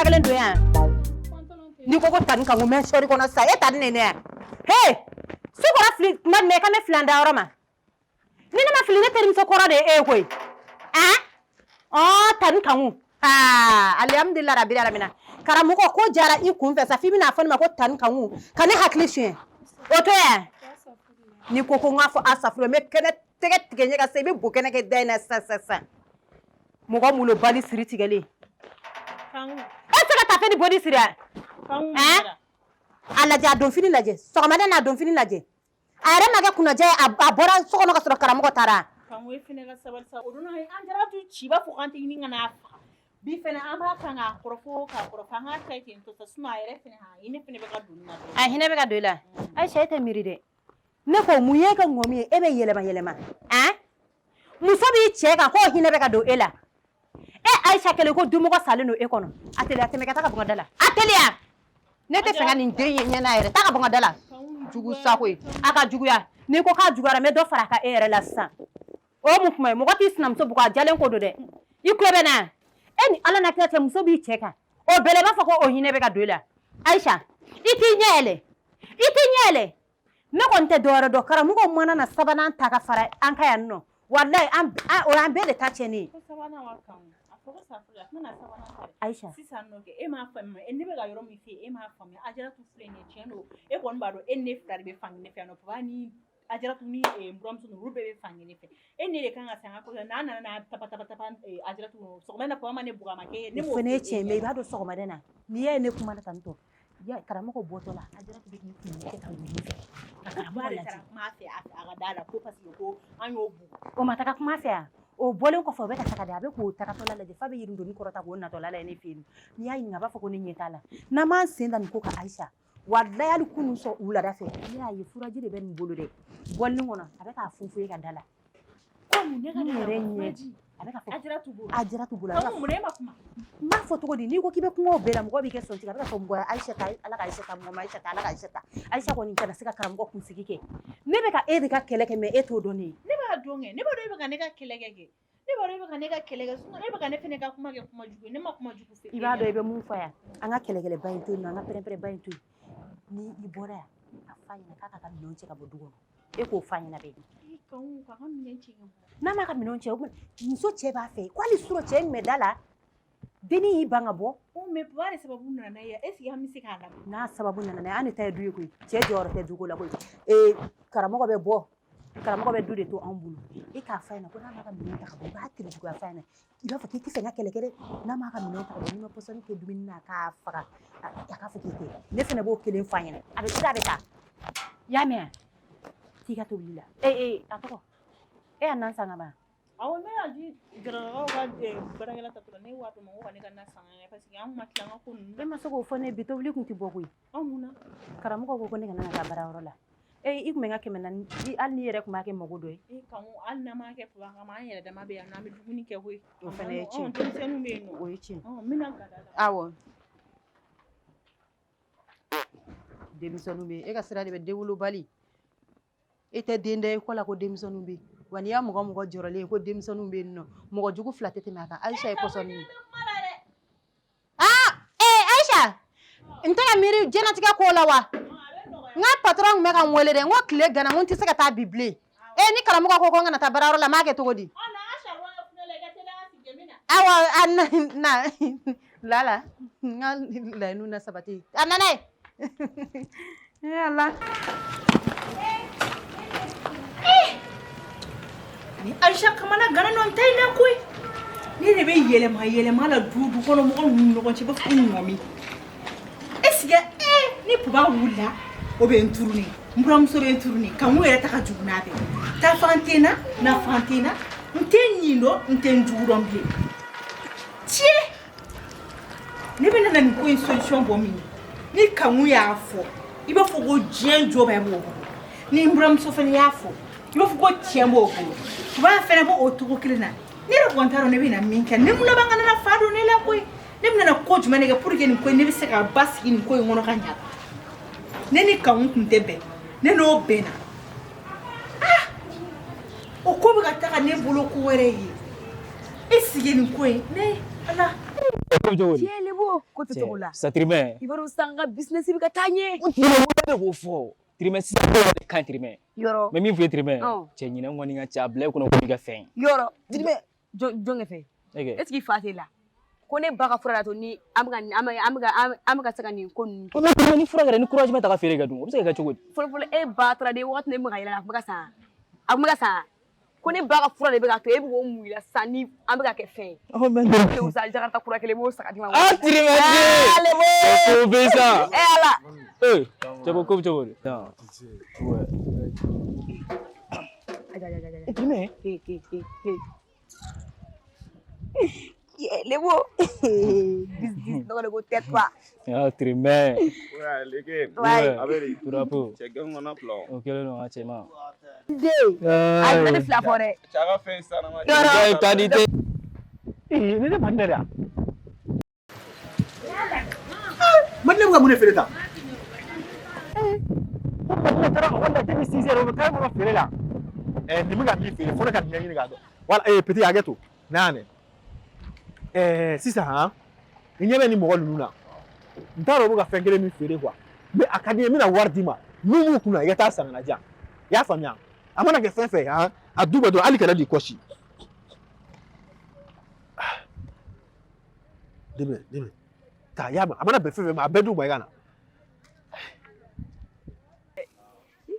fila kelen don yan. N'i ko ko tani Kanku, mɛ sɔri kɔnɔ sisan, e tani ne yan. He, su kɔrɔ fili tuma jumɛn i ka ne filan dayɔrɔ ma? Ni ne ma fili, ne terimuso kɔrɔ de ye e ye koyi. Han, ɔ tani Kanku, aa, alihamudulila rabili alamina. Karamɔgɔ ko jara i kun fɛ sa, f'i bɛna fɔ ne ma ko tani Kanku ka ne hakili suɲɛ. O to yan, n'i ko ko n k'a fɔ asafuru, n bɛ kɛnɛ tɛgɛ tigɛ ɲɛ ka se, i bɛ bo kɛnɛ kɛ da in na sisan sisan sisan. Mɔgɔ molobali siri tigɛlen, e tɛ se ka tafe ni body siri yan? A lajɛ, a donfini lajɛ, sɔgɔmada n'a donfini lajɛ. A yɛrɛ ma kɛ kunnaja ye, a bɔra so kɔnɔ ka sɔrɔ karamɔgɔ taara. Kanku, e fɛnɛ ka sabali sa. O don an Ajaratu ci, i b'a fɔ k'an tɛ ɲini ka n'a faga. Bi fɛnɛ, an b'a kan k'a kɔrɔfɔ, k'a kɔrɔfɔ, an k'a ta ten tɔ sa. Sinon a yɛrɛ fɛnɛ, a hinɛ fɛnɛ bɛ ka don ne na dɔɔnin. A hinɛ bɛ ka don i la. Ayisa, e tɛ miiri dɛ. Ne ko mun ye ka ŋɔmi ye, e bɛ yɛlɛma yɛlɛma. Han, muso b'i cɛ kan k'o hinɛ bɛ ka don e la. E Ayisa kɛlen ko dumɔgɔ salen don e kɔnɔ. A teliya, tɛmɛ ka taa ka bɔ n ka da la. A teliya, ne tɛ fɛ ka nin den ye ɲɛ na yɛrɛ. Taa ka bɔ n ka da la. Jugu sako ye, a ka juguya. N'i ko k'a juguyara, n bɛ dɔ fara a kan e yɛrɛ la sisan. O ye mun kuma ye? Mɔgɔ t'i sinamuso bugɔ, a jalen ko don dɛ. I tulo bɛ na, e ni Ala n'a kira cɛ, muso b'i cɛ kan, o bɛɛ la i b'a fɔ ko o hinɛ bɛ ka don i la. Ayisa, i t'i ɲɛ yɛlɛ, i t'i ɲɛ yɛlɛ. Ne kɔni tɛ dɔwɛrɛ dɔn, karamɔgɔ mana na sabanan ta ka fara an ka yan nɔ, walayi, an o y'an bɛɛ de ta tiɲɛnen ye. Ko sabanan wa, Kanku? A fɔ ko safurula, a tɛna sabanan ta dɛ. Ayisa. Sisan nɔ kɛ, e m'a faamu, ne bɛ ka yɔrɔ min f'i ye, e m'a faamuya. Ajaratu filɛ nin ye, tiɲɛ don, e kɔni b'a dɔn, e ni ne fila de bɛ fankelen fɛ yan nɔ. Papa ni Ajaratu ni n buramuso ninnu, olu bɛɛ bɛ fankelen fɛ. E ni ne de kan ka san ka ko n'a nana n'a tapa tapa tapa Ajaratu sɔgɔma in na, papa ma ne bugɔ, a ma kɛ ne O fana ye tiɲɛ, mais i b'a dɔn, sɔgɔmada in na, n'i y'a ye ne kuma na tan tɔ, karamɔgɔ bɔtɔ la, Ajaratu bɛ k'i kun kɛ tan wuli fɛ ka karamɔgɔ lajɛ. Kuma fɛ a ka da la ko parce que ko an y'o bugɔ. O ma taga kuma fɛ yan. O bɔlen kɔfɛ, o bɛ ka taga de, a bɛ k'o tagatɔla lajɛ f'a bɛ yirindonni kɔrɔta k'o natɔla lajɛ ne fɛ yen. N'i y'a ɲininka, a b'a fɔ ko ne ɲɛ t'a la. N'an m'an sen da nin ko kan, Ayisa, walayi, hali kunun sɔn wulada fɛ, ne y'a ye furaji de bɛ nin bolo dɛ, bɔlini kɔnɔ, a bɛ k'a funfun e ka da la. Ko mun? Ne ka Ne da la? yɛrɛ ɲɛ Furaji? A bɛ ka fɔ. Ajaratu bolo? Ajaratu bolo, a bɛ ka Kanku, mun na e ma kuma? N b'a fɔ cogo di? N'i ko k'i bɛ kuma o bɛɛ la, mɔgɔ b'i kɛ sɔntigi. A bɛ ka fɔ mɔgɔ ye, Ayisa ta, Ala ka Ayisa ta, mɔgɔ ma Ayisa ta, Ala ka Ayisa ta. Ayisa kɔni kana se ka karamɔgɔ kunsigi kɛ. Ne bɛ ka e de ka kɛlɛ kɛ, mais e t'o dɔn ne ye. Ne b'a dɔn kɛ, ne b'a dɔn e bɛ ka ne ka kɛlɛ kɛ. Ne b'a dɔn e bɛ ka ne ka kɛlɛ kɛ, sinon e bɛ ka ne fɛnɛ ka kuma kɛ kuma jugu ye. Ne ma kuma jugu fɛ. I b'a dɔn i bɛ mun fɔ yan? An ka kɛlɛkɛlɛba in to yen nɔ, an ka pɛrɛn-pɛrɛnba in to yen. Ni i bɔra yan, a f'a ɲɛna k'a ka minɛnw cɛ ka bɔ du kɔnɔ. E k'o f'a ɲɛna bɛɛ. Kanku, k'a ka minɛn cɛ ka bɔ? N'a m'a ka minɛnw cɛ, o kuma muso cɛ b'a fɛ ko hali surɔ cɛ min bɛ da la, dennin y'i ban ka bɔ. O mais papa de sababu nana n'a ye. Est ce que an bɛ se k'a labɔ? N'a sababu nana n'a ye, an de ta ye du ye koyi. Cɛ jɔyɔrɔ tɛ duko la koyi. Ee, karamɔgɔ bɛ bɔ, karamɔgɔ bɛ du de to anw bolo. E k'a f'a ɲɛna ko n'a m'a ka minɛnw ta ka bɔ, i b'a teri juguya f'a ɲɛna. I b'a fɔ k'i tɛ fɛ n ka kɛlɛ kɛ dɛ. N'a m'a ka minɛnw ta ka bɔ, n'i ma pɔsɔni kɛ dumuni na k'a faga, a k'a fɔ k'i tɛ. Ne fana b'o kelen f'a ɲɛna, a bɛ se, a bɛ taa. I y'a mɛn wa? T'i ka tobili la. Ee ee, a tɔgɔ, e y'a nan san ka ban? Awɔ, ne y'a di Jaralakaw ka baarakɛla tatɔ la, ne ye wari d'o ma ko ka ne ka na san ka ɲɛ, parce que an ma tila an ka ko ninnu E ma se k'o fɔ ne ye, bi tobili kun tɛ bɔ koyi. Anw mun na? Karamɔgɔ ko ko ne kana na taa baarayɔrɔ la. E, i kun bɛ n ka 400 hali n'i yɛrɛ kun b'a kɛ mago dɔ ye. E Kanku, hali n'an m'a kɛ papa kama, an yɛrɛ dama bɛ yan nɔ, an bɛ dumuni kɛ koyi. O fana ye tiɲɛ. Denmisɛnninw bɛ yen nɔ. O ye tiɲɛ. N bɛna gada la. Awɔ, denmisɛnninw bɛ yen. E ka sira de bɛ denwolobali. E tɛ den da i kɔ la ko denmisɛnninw bɛ yen wa. N'i y'a mɔgɔ mɔgɔ jɔrɔlen ye ko denmisɛnninw bɛ yen nɔ, mɔgɔ jugu fila tɛ tɛmɛ a kan. Ayisa ye pɔsɔni ye. Aa ee, Ayisa, n tɛ ka miiri diɲɛlatigɛ ko la wa. N ka patron tun bɛ ka n wele dɛ, n ko tile ganna, n ko n tɛ se ka taa bi bilen. E ni karamɔgɔ ko ko n kana taa baarayɔrɔ la, n b'a kɛ cogo di? Awɔ, a na na lala, n ka laɲiniw na sabati. A nana ye. E Ala. Ni Ayisa kamana gana nɔ n ta in na koyi. Ne de bɛ yɛlɛma yɛlɛma la du du kɔnɔ mɔgɔw ni ɲɔgɔn cɛ, i b'a fɔ ko ŋɔmi. Est ce que ni papa wulila, o bɛ n turuni, n buramuso bɛ n turuni, Kanku yɛrɛ ta ka jugu n'a bɛɛ. Taa fan tɛ n na, na fan tɛ n na, n tɛ n ɲin dɔn, n tɛ n jugu dɔn bilen. Tiɲɛ, ne bɛ na nin ko in solution bɔ min ye, ni Kanku y'a fɔ, i b'a fɔ ko diɲɛ jɔ bɛɛ b'o bolo. Ni n buramuso fana y'a fɔ, i b'a fɔ ko tiɲɛ b'o bolo. Papa fana b'o cogo kelen na. Ne yɛrɛ kɔni t'a dɔn ne bɛna min kɛ. Ne mun laban ka nana fa don ne la koyi. Ne bɛna ko jumɛn de kɛ pour que nin ko in, ne bɛ se ka basigi nin ko in kɔnɔ ka ɲa? Ne ni Kanku tun tɛ bɛn, ne n'o bɛnna. Ah, o ko bɛ ka taga ne bolo ko wɛrɛ ye. E sigi nin ko in, ne Ala. Cɛ lebo ko tɛ cogo la. Sa Tirimɛ. I b'a dɔn sisan n ka business bɛ ka taa ɲɛ. Ne b'o fɔ. Tirimɛ sisan de kan Tirimɛ. Yɔrɔ. N bɛ min f'i ye Tirimɛ. Cɛ ɲinɛ kɔni ka ca a bila i kunna ko n'i ka fɛn. Yɔrɔ. Tirimɛ jɔn ka fɛn? E kɛ. Est ce que i fa t'e la? Ko ne ba ka fura la to ni an bɛ ka se ka nin ko ninnu kɛ. Mais ni fura kɛra ni courage ma ta ka feere kɛ dun o bɛ se ka kɛ cogo di? Fɔlɔ fɔlɔ e ba taara de wagati min bɛ ka yɛlɛ a tun bɛ ka san. A tun bɛ ka san. Ko ne ba ka fura de bɛ ka to e bɛ k'o mun i la sisan ni an bɛ ka kɛ fɛn ye. Ɔ mais Jakarta kura kelen b'o san ka d'i ma. Ah Tirimɛ den. Lebo. Ko bɛ sa. E Ala. Ee cɛbo ko bɛ cogo di? Ouais. Ayi. Tirimɛ. Lebo. Bis dɔgɔ de ko tais-toi. Ah Tirimɛ. Ouais, leke. Ouais. A bɛ di? Turapo. Cɛ gɛn kɔnɔ fila. O kɛlen don ka cɛ ma. Den. Ayi ne fila fɔ dɛ. Cɛ ka fɛn sanama. Yɔrɔ. Ka di tɛ. Ee ne tɛ Madinɛ de yan. Madinɛ bɛ ka mun de feere tan? Ko Madinɛ taara ekɔli la depuis 6 heures o bɛ kare kɔnɔ feere la. Nin bɛ ka min feere fo ne ka nin ɲɛɲini k'a dɔn. Wala petit hakɛ to na yan dɛ. Sisan han i ɲɛ bɛ nin mɔgɔ ninnu na n t'a dɔn u bɛ ka fɛn kelen min feere quoi mais a ka di n ye n bɛna wari d'i ma min b'u kunna i ka taa san ka na di yan i y'a faamuya a mana kɛ fɛn fɛn ye han a du bɛɛ dɔrɔn hali kana n'i kɔsi. Dɛmɛ ta y'a mɛn a mana bɛn fɛn fɛn ma a bɛɛ d'u ma i ka na.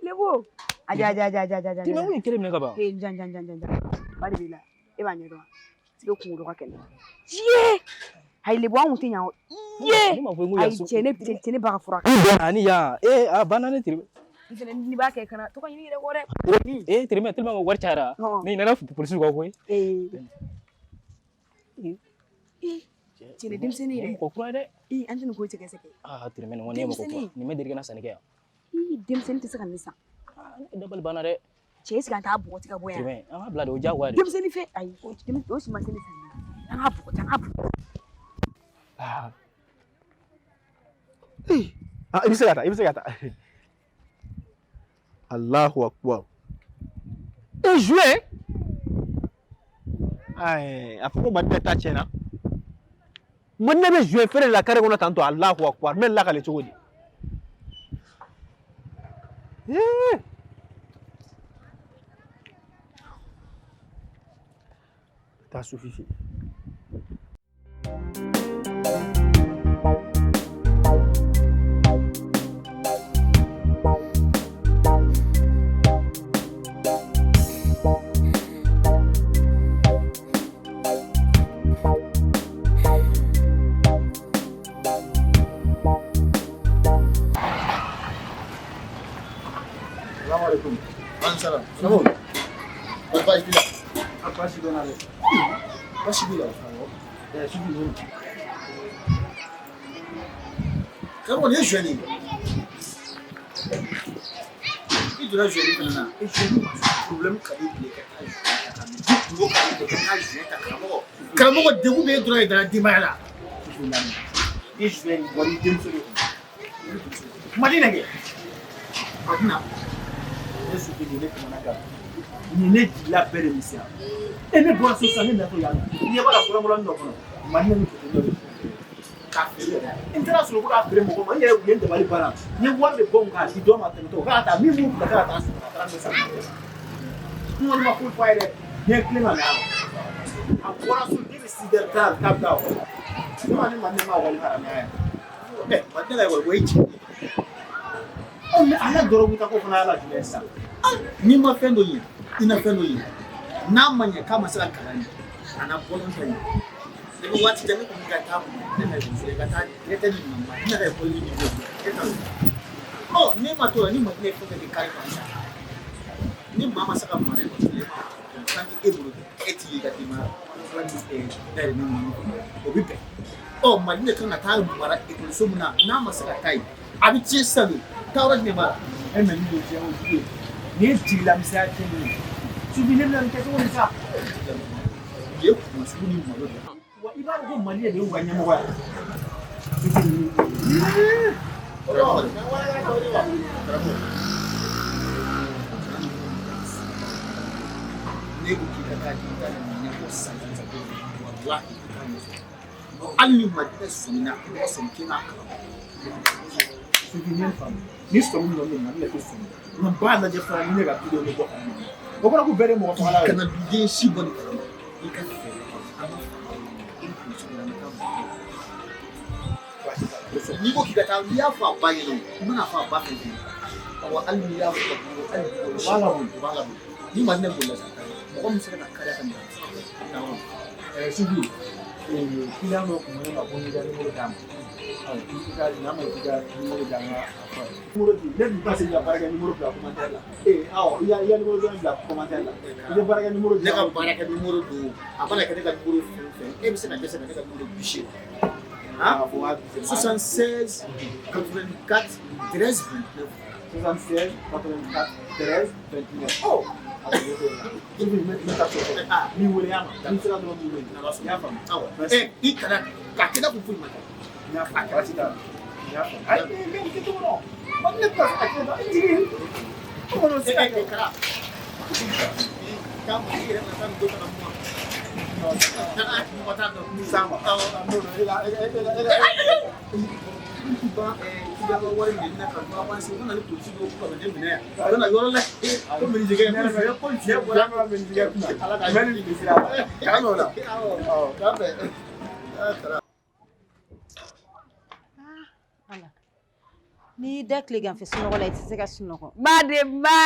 Lebo. Aja aja aja aja aja. Tirimɛ mun ye kelen minɛ ka ban? Ee jan jan jan jan. Ba de b'i la. E b'a ɲɛdɔn. Sike kunkolo ka kɛlɛ. Ye. Ayi lebo an kun tɛ ɲa o. Ye. Ne m'a fɔ ko yan Ayi so. cɛ ne ba ka fura. Ani yan ee a banna ne Tirimɛ. I fɛnɛ n'i b'a kɛ kana to ka ɲini i yɛrɛ kɔ dɛ. Ee Tirimɛ tellement que wari cayara. Ne ɲinɛna polisiw kɔ koyi. Ee. Cɛ ne denmisɛnnin yɛrɛ. Mɔgɔ kura ye dɛ. Ee an tɛ nin ko cɛ kɛ. Ah Tirimɛ nin kɔni ye mɔgɔ kura. Nin ma deli ka na sanni kɛ yan. Ii denmisɛnnin tɛ se ka nin san. Ne dabali banna dɛ. Cɛ est ce que an t'a bɔgɔti ka bɔ yan? Tirimɛ an b'a bila de o diyagoya de. Denmisɛnnin fɛ ayi o si ma se ne san. An k'a bɔgɔti an k'a bɔgɔti. Ah i bɛ se ka taa i bɛ se ka taa. Allahu akbar. E juin? Ayi a fɔ ko Madinɛ ta tiɲɛna. Madinɛ bɛ juin feere de la kare kɔnɔ tantɔ Allahu akbar n bɛ lakale cogo di? Taa Sufi fɛ yen. Salaamaaleykum. Maaleykum salaam. Ça va? Baasi b'i la? Baasi bɛ n na dɛ. Baasi b'i la? Awɔ. Sufi nin. Karamɔgɔ nin ye joint ye. I donna joint fana na. E joint Problème ka di bilen ka taa joint ta ka ji kungo ka di ka taa joint ta karamɔgɔ. Karamɔgɔ degun bɛ e dɔrɔn ye dara denbaya la. Sufi lamɛn. I joint nin bɔra i denmuso de kun. Madinɛ kɛ. Madina. Ne Sufi nin ne kamana gan. Nin ne jigila bɛɛ de misɛnya. E ne bɔra so sisan ne natɔ yan nɔ. N ɲɛ b'a la fɔlɔfɔlɔnin dɔ kɔnɔ. Madinɛ ni photo dɔ de k'a feere yɛrɛ. N taara sɔrɔ u bɛ k'a feere mɔgɔw ma. N yɛrɛ u ye n dabali banna. N ye wari de bɔ n k'a di dɔ ma tɛmɛtɔ. O k'a ta min b'u kunna k'a ka taa san. A taara ne san. N kɔni ma foyi fɔ a ye dɛ. N ye tilen ka na. A bɔra so ne bɛ 6 heures quart k'a bɛ taa ekɔli la. Ne ma ne Madinɛ ma ekɔli karamɔgɔya ye. Madinɛ ka ekɔli ko e cɛ. Ɔ mais a la dɔrɔgu ta ko fana y'a la jumɛn ye sisan? N'i ma fɛn dɔ ɲɛ, i na fɛn dɔ ɲɛ. N'a ma ɲɛ k'a ma se ka kalan ɲɛ, a na bɔlɔn ta ɲɛ. Ne bɛ waati jan ne kɔni ka taa ne na ekɔliso la i ka taa directeur ɲininka Madinɛ ka ekɔli niveau e t'a dɔn. Ɔ n'e ma t'o la ni Madinɛ ye fɛn fɛn kɛ kare kɔnɔ sisan, ni maa ma se ka mara ekɔliso la e ma kan tɛ e bolo e t'i ye i ka denbaya la ala ni dayirimɛ minnu kɔnɔ o bɛ bɛn. Ɔ Madinɛ kan ka taa mara ekɔliso min na n'a ma se ka taa yen a bɛ tiɲɛ sisan de taa yɔrɔ jumɛn b'a la. E mais nin de ye diɲɛ kojugu ye. Nin ye jigilamisɛnya tiɲɛni ye. Sufi ne bɛna nin kɛ cogo di sa? Nin ye kumasulu ni malo de ye. Wa i b'a dɔn ko Mali de y'u ka ɲɛmɔgɔ ye. Karamɔgɔ. Ne ko k'i ka taa k'i ka ɲɛfɔ san walahi i t'a ɲɛsɔrɔ. Hali ni Madinɛ sɔmina, i b'a sɔmi k'i n'a kalama. Sigi n ye faamu. Ni sɔmi min bɛ Madinɛ tɛ sɔmi. Nka n b'a lajɛ fana ni ne ka dudenw bɛ bɔ kalama. O kɔrɔ k'u bɛɛ de mɔgɔ fagala ye. Kana duden si bɔ nin kalama. I ka fɛɛrɛ kɛ. An b'a fɔ i ni polisi bɛ an bɛ taa Baasi t'a la. N'i ko k'i ka taa, n'i y'a fɔ a ba ɲɛna, i mana fɔ a ba fɛn fɛn awɔ, hali n'i y'a fɔ ka dugu, hali dugu, U b'a laboli. U b'a laboli. Ni Madinɛ bolila sa, mɔgɔ min bɛ se ka na kariya ka minɛ. Awɔ. Sigi, client dɔ tun bɛ ne ma ko n'i ka numéro d'a ma. K'i ka n'a ma k'i ka numéro di an ka a fɔ a ye. Numéro di, ne dun t'a se k'i ka baarakɛ numéro bila commentaire la. Awɔ, i ya numéro dɔ bila commentaire la. I bɛ baarakɛ numéro di. Ne ka baarakɛ numéro don, a mana kɛ ne ka numéro fɛn o fɛn, e bɛ se ka dɛsɛ ka ne ka numéro 80. Ah, fo 80. 76 84 13 29. 76 84 13 29. Oh! I bɛ taa sɔrɔ. Ah, N'i wele y'a ma. N'i sera dɔrɔn, b'i wele. I y'a faamu. Awɔ. Merci. I kana k'a kɛ i n'a fɔ foyi ma kɛ. N y'a faamu. Baasi t'a la. N y'a faamu. Ayi, mais nin kɛcogo dɔn. Ne tɛna se ka kɛ tan. I jigin. O kɔni o tɛ se ka kɛ. Kara. Taa i yɛrɛ ma taa nin don ka na kuma. Mɔgɔ t'a dɔn. San ma. Awɔ. Non, non, e la e la e la e la. Ba i ka wari minɛ na ka dɔ avance, u nana ni polisi dɔw ko ka ne minɛ yan. A bɛna yɔrɔ la ko minijɛgɛ ko fiɲɛ bɔra. Bɔra minijɛgɛ kunna. Ala ka Mɛ ni nin sira la. K'an n'o la. Awɔ. K'an bɛn. Ah, Kara. Ala. N'i y'i da tilegan fɛ sunɔgɔ la, i tɛ se ka sunɔgɔ. Ba de ba.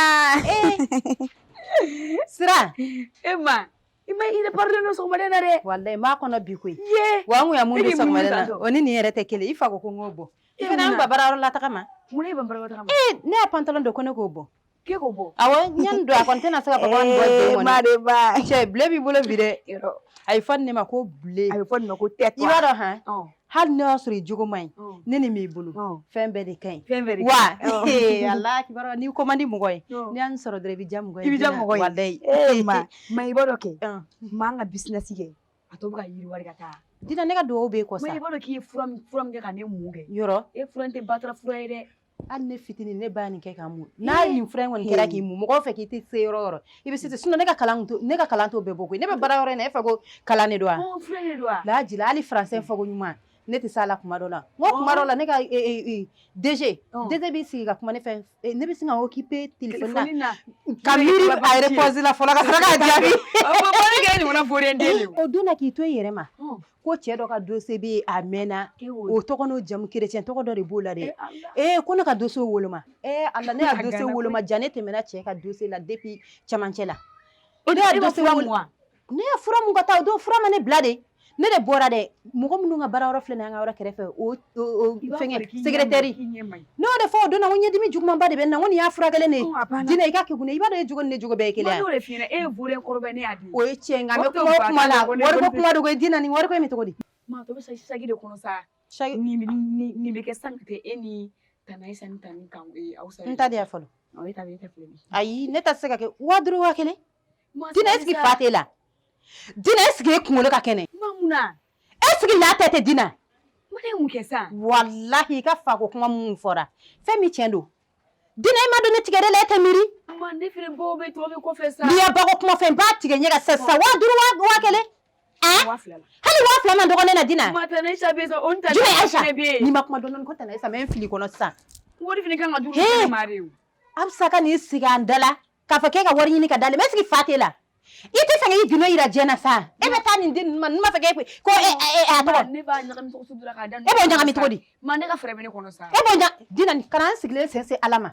Sira. E ma. I ma i parlen don sɔgɔmada in na dɛ. Walayi, n b'a kɔnɔ bi koyi. Ye. Wa n kun ya mun E don de mun sɔgɔmada tan in na, tɔ? o ni nin yɛrɛ tɛ kelen. I fa ko ko n k'o bɔ. I E fana mun an na? ba baarayɔrɔ la taga ma. Mun na e ban baarayɔrɔ taga ma? Ee, ne ya pantalon don ko ne k'o bɔ. K'e k'o bɔ? Awɔ, n ye nin don, a kɔni tɛna se ka fɔ ko nin bɔ den kɔni. Ba de ba. Cɛ, bile b'i bolo bi dɛ. Yɔrɔ. A ye fɔ ne ma ko bile. A bɛ fɔ nin ma ko tɛ. I b'a dɔn han? Ɔn. Hali n'o y'a sɔrɔ i jogo man ɲi, Ɔn. ne nin b'i bolo, Ɔn. fɛn bɛɛ de ka ɲi. Fɛn bɛɛ de Wa ka ɲi. ee, ala kibaruya, n'i ko man di mɔgɔ ye, Ɔn. n'i y'a sɔrɔ dɔrɔn i bɛ diya mɔgɔ ye. I bɛ diya mɔgɔ ye. Walayi. Ee ma, ma i b'a dɔn kɛ. Ɔn. Ma an ka business kɛ. A tɔ bɛ ka yiriwa de ka taa. Dina, ne ka dugawu b'e kɔ Ma sa. i b'a dɔn k'i ye fura min kɛ ka ne mun kɛ. Yɔrɔ. E fura in tɛ batara fura ye dɛ. Hali ne fitinin, ne ba nin kɛ k'a mun. N'a nin fura in kɔni kɛra k'i mun, mɔgɔw fɛ k'i tɛ se yɔrɔ o yɔrɔ, i bɛ se ten. Sinon ne ka kalan t'o bɛɛ bɔ koyi. Ne bɛ baara yɔrɔ in na, e fɛ ko kalan de don wa? Ɔ, fura de don wa? Lajila, hali français fɔko ɲuman, ne tɛ s'a la kuma dɔ la. N ko kuma dɔ la, ne ka DG, DG b'i sigi ka kuma ne fɛ, ne bɛ sin ka occuper téléphone na. Téléphone na. Ka miiri a réponse la fɔlɔ ka sɔrɔ k'a jaabi. O baara kɛ ɲɔgɔnna fɔlen den de. O don na k'i to i yɛrɛ ma, ko cɛ dɔ ka dossier bɛ yen a mɛnna, o tɔgɔ n'o jamu, chrétien tɔgɔ dɔ de b'o la dɛ. Ee, ko ne ka dossier woloma. Ee Ala, ne y'a dossier woloma, ja ne tɛmɛna cɛ ka dossier la depuis cɛmancɛ la. O Ne y'a e ma dossier fura wolo mun wa? Ne ye fura mun ka taa o don, fura ma ne bila de. Ne de bɔra dɛ, mɔgɔ minnu ka baara yɔrɔ filɛ nin ye an ka yɔrɔ kɛrɛfɛ, o I b'a fɛngɛ fɔ de k'i ɲɛ secrétaire. man ɲi, k'i ɲɛ man ɲi. Ne y'o de fɔ o don na, ko ɲɛdimi jugumanba de bɛ n na, n ko nin y'a furakɛlen de ye. Ɔn, a banna. Dina, i ka kekun i b'a dɔn e jogo ni ne jogo bɛɛ ye kelen Ma ye. n'o de f'i ɲɛna, e ye volet kɔrɔbɛ, ne y'a di. O ye tiɲɛ, nka an O bɛ tɛ kuma o ba kuma la, t'a la, ko ne wariko kuma de koyi. Dina, nin wariko in bɛ cogo di? Ma tɔ bɛ saki de kɔnɔ sa. Saki. Nin bɛ kɛ san tɛ e ni Tana Ayisa ni Tani kan aw sa. N ta de ya fɔlɔ. Awɔ, e ta bɛ, e ta filɛ nin ye. Ayi, ne ta tɛ se ka kɛ 5000, 10,000. Ma Dina, sabali est-ce que sa. fa t'e la? Dina, est-ce que e kunkolo ka kɛnɛ? Ma mun na? Est-ce que la tɛ tɛ Dina? Ma ne ye mun kɛ sa? Walahi, i ka fa ko kuma mun fɔra, fɛn min tiɲɛ don. Dina, e ma don ne tigɛ la, e tɛ miiri. Ma ne fɛnɛ baw bɛ tɔ bɛ kɔfɛ sa. N'i ye bako kuma fɛ, n b'a tigɛ ɲɛ ka sisan sisan, 5000, 10,000. 2000 la. Hali 2000 man dɔgɔ ne na, Dina. Ma Tana Ayisa bɛ yen sa, o ni Tana Jumɛn Ayisa Ayisa? fɛnɛ bɛ yen. N'i ma kuma dɔɔni dɔɔni ko Tana Ayisa, n bɛ n fili kɔnɔ sisan. Wari fɛnɛ kan ka d'olu He! fɛnɛ ma de o. Absa ka n'i sigi an da la k'a fɔ k'e ka wari ɲini ka d'ale ma, est-ce que fa t'e la? I tɛ fɛ k'i gindo yira diɲɛ na sa. E bɛ taa nin di ninnu ma, ninnu b'a fɛ k'e ko e e a tɔgɔ. Ne b'a ɲagami cogo sugu dɔ la k'a da. E b'o ɲagami cogo di? Ma ne ka fɛɛrɛ bɛ ne kɔnɔ sa. E b'o ɲa Dina, kana an sigilen sen se Ala ma.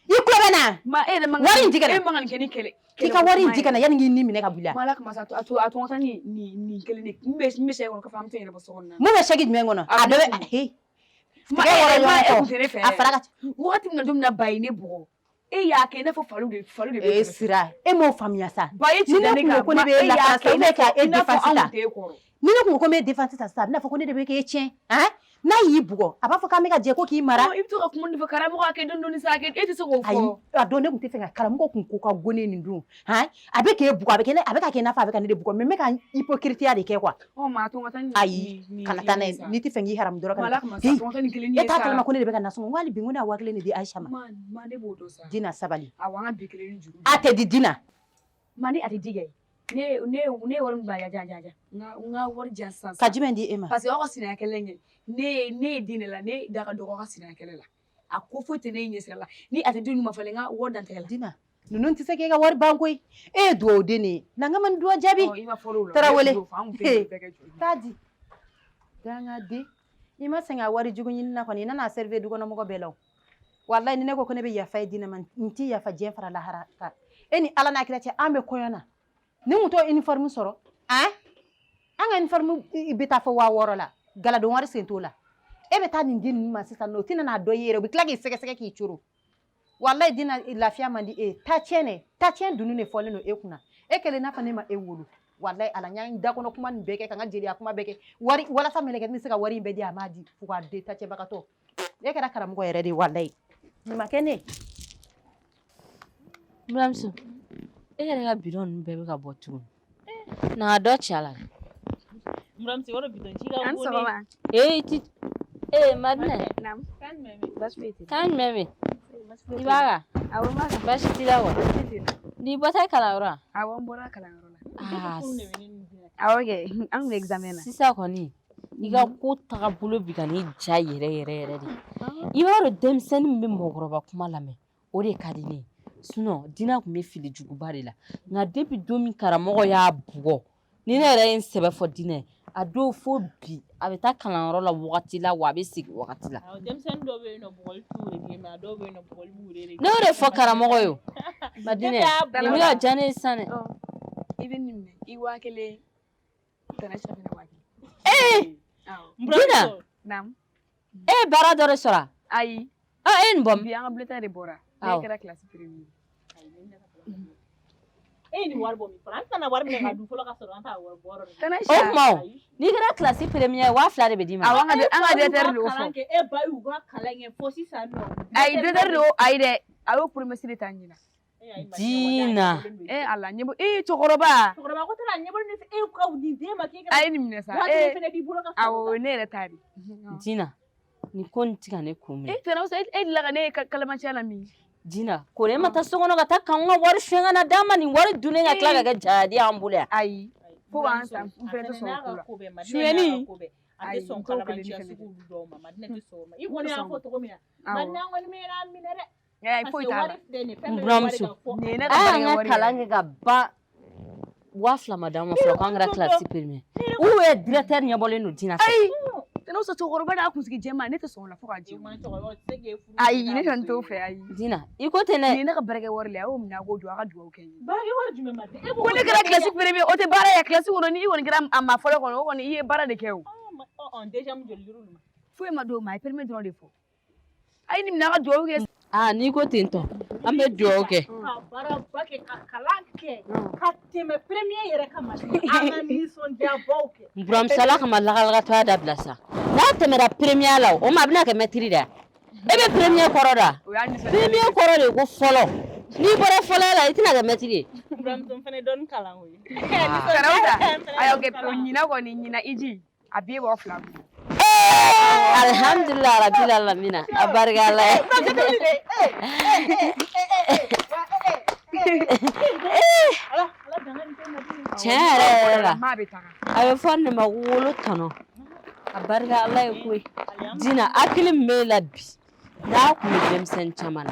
I tulo bɛ na. Ma e yɛrɛ man Wari in di ka na. E man ka nin kɛ ni kɛlɛ. K'i ka wari in di ka na yanni k'i ni minɛ ka bɔ i la. Ma Ala kama sa, a to n ka taa ni nin kelen de. N bɛ sɛ kɔnɔ k'a fɔ an bɛ taa ɲɛnabɔ so kɔnɔ na. Mun bɛ sɛki jumɛn kɔnɔ? A bɛɛ bɛ he. Ma Tigɛ e wɔrɔ yɛrɛ ma ɲɔgɔn e kɔ. kun tɛ ne fɛ. A fara ka ca. Wagati min na, don min na ba ye ne bugɔ. E y'a kɛ i n'a fɔ faliw de bɛ Ee kɛrɛfɛ. Sira, e m'o faamuya sa. Ba ye Ni ci da ne ne kun ko kan. ko ne Ma bɛ e y'a lafasa kɛ i ou bien n'a ka fɔ e i n'a fɔ défense anw ta. tɛ e kɔrɔ. Ni ne kun ko ko n bɛ défense ta sisan, a bɛna fɔ ko ne de bɛ k'e tiɲɛ. Han? N'a y'i bugɔ, a b'a fɔ k'an bɛ ka jɛ ko k'i mara. I bɛ to ka kuma ne fɛ, karamɔgɔ a kɛ dɔɔni dɔɔni sa, a kɛ e tɛ se k'o Ayi, fɔ. a don ne kun tɛ fɛ ka karamɔgɔ kun ko ka go ne nin don. Han? A bɛ k'e bugɔ, a bɛ kɛ ne, a bɛ ka kɛ i n'a fɔ a bɛ ka ne de bugɔ, mais n bɛ ka hypocrite de kɛ quoi. Ɔ ma a to n ka taa ni Ayi, nin kana taa n'a ye. sa. N'i tɛ fɛ k'i haramu dɔrɔn Ma kana Ala taa. kama sa, Hey, to n ka taa nin kelen e ye t'a sa. kalama ko ne de bɛ ka nasɔngɔ, n ko hali bi n ko ne ye 10,000 de di Ayisa ma. Ma ne b'o dɔn sa. Dina, sabali. Awɔ, an ka bi kelen ni juru. A tɛ di Dina. Ma ne a tɛ di kɛ. Ne ne ye wari min bila ja ja ja. N ka wari di yan sisan. Ka jumɛn di e ma? Parce que aw ka sinaya kɛlɛ in kɛ, ne ye den de la, ne da ka dɔgɔ aw ka sinaya kɛlɛ la. A ko foyi tɛ ne ɲɛ sira la. Ni a tɛ den ma falen, n ka wari dan tɛgɛ la. Dina, ninnu tɛ se k'e ka wari ban koyi. E ye dugawuden de ye. Na n ka ma nin duwawu jaabi. Ɔ, i ma fɔlɔ o la. Tarawele. An kun tɛ bɛɛ kɛ joli. Taa di. Dangaden. I ma sɛgɛn a wari jugu ɲini na kɔni, i nana servir dukɔnɔmɔgɔ bɛɛ la o. Walayi ni ne ko ko ne bɛ yafa e Dina ma, n ti yafa diɲɛ fara lahara kan. E ni Ala n'a kira cɛ, an bɛ kɔɲɔ na. Ni kun t'o uniforme sɔrɔ, an? An ka uniforme bɛ taa fɔ 6000 la. Galadon wari sen t'o la. E bɛ taa nin di ninnu ma sisan nɔ, o tɛna n'a dɔn i yɛrɛ, u bɛ tila k'i sɛgɛsɛgɛ k'i coro. Walayi Dina, lafiya man di e ye. Taa tiɲɛ dɛ, taa tiɲɛ dunun de fɔlen don e kunna. E kɛlen i n'a fɔ ne ma e wolo. Walayi Ala, n y'an da kɔnɔ kuma nin bɛɛ kɛ, ka n ka jeliya kuma bɛɛ kɛ. Wari, walasa mɛlɛkɛnin bɛ se ka wari in bɛɛ di, a m'a di. Fugariden ta cɛbagatɔ. E kɛra karamɔgɔ yɛrɛ de ye walayi. Nin ma kɛ ne ye. N buramuso, e yɛrɛ ka bidɔn ninnu bɛɛ bɛ ka bɔ tuguni. Na ka dɔ ci a la. N buramuso, yɔrɔ bidɔn ci ka An bon dɛ. sɔgɔma. Ee, ti ee Madinɛ. Naamu. Baasi foyi tɛ. Kan jumɛn bɛ yen? I b'a kan? Awɔ, n b'a kan. Baasi t'i la wa? N'i bɔtɔ kalanyɔrɔ wa? Awɔ, n bɔra kalanyɔrɔ la. Aa, Awɔ kɛ, an kun bɛ examen na. Sisan kɔni, i ka ko tagabolo bi ka ne ja yɛrɛ yɛrɛ yɛrɛ de. I b'a dɔn denmisɛnnin min bɛ mɔgɔkɔrɔba kuma lamɛn, o de ka di ne ye. Sinon, Dina tun bɛ fili juguba de la. Nka depuis don min karamɔgɔ y'a bugɔ, ni ne yɛrɛ ye n sɛbɛ fɔ Dina ye, a don fo bi, a bɛ taa kalanyɔrɔ la wagati la, wa a bɛ segin wagati la. Awɔ, denmisɛnnin dɔw bɛ yen nɔ, bugɔli t'u régler, mais a dɔw bɛ yen nɔ, bugɔli b'u régler. Ne y'o de fɔ karamɔgɔ ye o. Madinɛ, nin bɛ ka diya ne ye sisan dɛ. I bɛ nin minɛ, i 1000, Tana Aïcha fana 1000. Ee! Awɔ. Dina! Naamu. E ye baara dɔ de sɔrɔ a? Ayi. Ah, e ye nin bɔ min? Bi an ka bulletin de bɔra. Ne Awɔ. kɛra classe premier. E ye nin wari bɔ min fɔlɔ? An tɛna wari minɛ ka dun fɔlɔ ka sɔrɔ an t'a wari bɔ yɔrɔ dɔn. Tana O Aïcha. tuma o, n'i kɛra classe premier ye, 2000 de bɛ d'i ma. Awɔ, an ka directeur de y'o Kalan fɔ. kɛ, e ba y'u ka kalan kɛ fo sisan nɔ. Ayi, directeur de y'o, ayi dɛ, a y'o promesse de ta ɲina. Dina. E Ala, ɲɛbɔ, e cɛkɔrɔba. Cɛkɔrɔba ko tɛna ɲɛbɔ ne fɛ, e ka nin den ma k'e ka. A ye nin minɛ sa. 1000 fɛnɛ b'i bolo ka sɔrɔ. Awɔ, ne yɛrɛ ta de. Dina, nin ko nin ti ka ne kun minɛ. E Tana Aïcha, e delila ka ne ye kalamancɛ la min? Dina, kore ma taa so kɔnɔ ka taa k'anw ka wari suɲɛ ka na d'a ma, nin wari dunnen ka tila ka kɛ jaadi y'an bolo yan. Ayi, fo k'an sa, n fɛnɛ tɛ sɔn o ko la. Suɲɛni. A tɛ Ayi, sɔn n t'o kelen kalamancɛ fɛnɛ sugu dɔw ma, Madinɛ tɛ sɔn o ma. I kɔni y'a fɔ cogo min na, Awɔ. Madinɛ, an kɔni bɛ n'a minɛ dɛ. Ayi, foyi t'a la. Parce que wari filɛ nin ye, fɛn N bɛɛ bɛ wari buramuso, kan fɔ. Nin ye ne ka an y'an baarakɛ ka wari kalan yɛrɛ. kɛ ka ban, 2000 ma d'an ma fɔlɔ k'an kɛra classe premier. Ou bien directeur ɲɛbɔlen don Dina fɛ. Ayi, Tana Aïcha, cɛkɔrɔba n'a kunsigi jɛman, ne tɛ sɔn o la fo k'a jɛ. Ayi, ne kɔni t'o fɛ, ayi. Dina, i ko ten dɛ. Nin ye ne ka baarakɛ wari le ye, a y'o minɛ, a k'o dun, a ka dugawu kɛ n ye. Baarakɛ wari jumɛn Madinɛ? E Ko ne kɛra classe premier, o tɛ baara ye classe kɔnɔ, ni i kɔni kɛra a maa fɔlɔ kɔnɔ, o kɔni i ye baara de kɛ o. Déjà mun joli dir'olu ma? Foyi ma d'o ma, a ye premier dɔrɔn de fɔ. A ye nin minɛ, a ka dugawu kɛ. Aa, n'i ko ten tɔ, an bɛ dugawu kɛ. Ka baaraba kɛ, ka kalan kɛ, ka tɛmɛ premier yɛrɛ kan Madinɛ. An ka nisɔndiyabaw kɛ. N buramuso, Ala kama lakalakatɔya dabila sa. N'a tɛmɛra premier la, o ma a bɛna kɛ maître de ye. E bɛ premier kɔrɔ da. O y'a nisɔndiya. Premier kɔrɔ de ye ko fɔlɔ. N'i bɔra fɔlɔ la, i tɛna kɛ maître ye. N buramuso, n fɛnɛ dɔɔni kalan o ye. Tana Aïcha, ayi, o kɛ, o ɲinan kɔni, ɲinan iji, a b'e 2000 bolo. Alhamdulilah rabbil alamina. A barika Ala ye. Tiɲɛ yɛrɛ yɛrɛ la, Maa bɛ taga. a bɛ fɔ nin de ma ko wolo tɔnɔ. A barika Ala ye koyi. Dina, hakili min b'e la bi, n'a kun bɛ denmisɛnnin caman na,